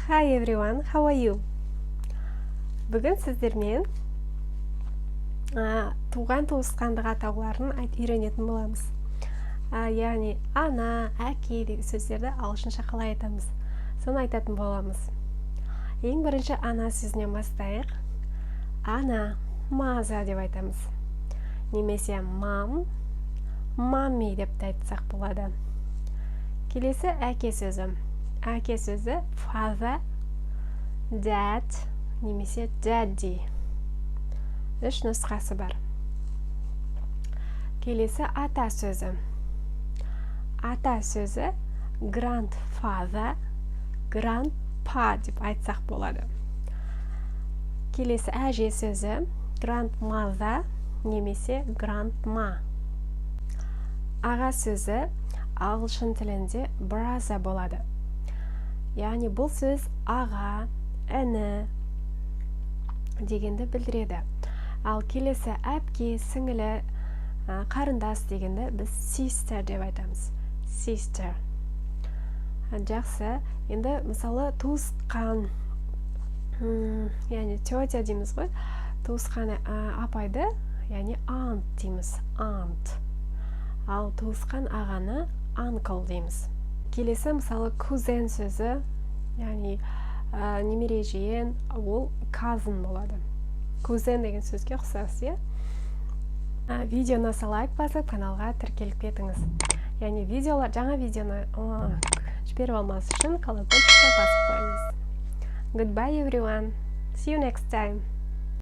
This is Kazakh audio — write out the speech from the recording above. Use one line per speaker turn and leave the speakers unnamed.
Hi everyone, how are you? Бүгін сіздермен туған туысқандық атауларын үйренетін боламыз. Яғни ана, әке деген сөздерді ағылшынша қалай айтамыз? Соны айтатын боламыз. Ең бірінші ана сөзінен бастайық. Ана, mother деп айтамыз. Немесе mom, mommy деп те айтсақ болады. Келесі әке сөзі. Әке сөзі father, dad немесе daddy. Үш нұсқасы бар. Келесі ата сөзі. Ата сөзі grandfather, grandpa деп айтсақ болады. Келесі әже сөзі grandmother немесе grandma. Аға сөзі ағылшын тілінде brother болады. Яғни бұл сөз аға, іні дегенді білдіреді. Ал келесі әпке, сіңілі, қарындас дегенді біз sister деп айтамыз. Sister. Жақсы. Енді мысалы туысқан, яғни тетя дейміз ғой. Туысқан апайды, яғни aunt дейміз. Aunt. Ал туысқан ағаны uncle дейміз. Келесі мысалы cousin сөзі, яғни немере жиен, ол cousin болады. Cousin деген сөзге ұқсас, иә? Видеоны лайк басып, каналға тіркеліп кетіңіз. Яғни видеолар, жаңа видеоны жіберіп алмас үшін колокольчикті басып қойыңыз. Goodbye, everyone. See you next time.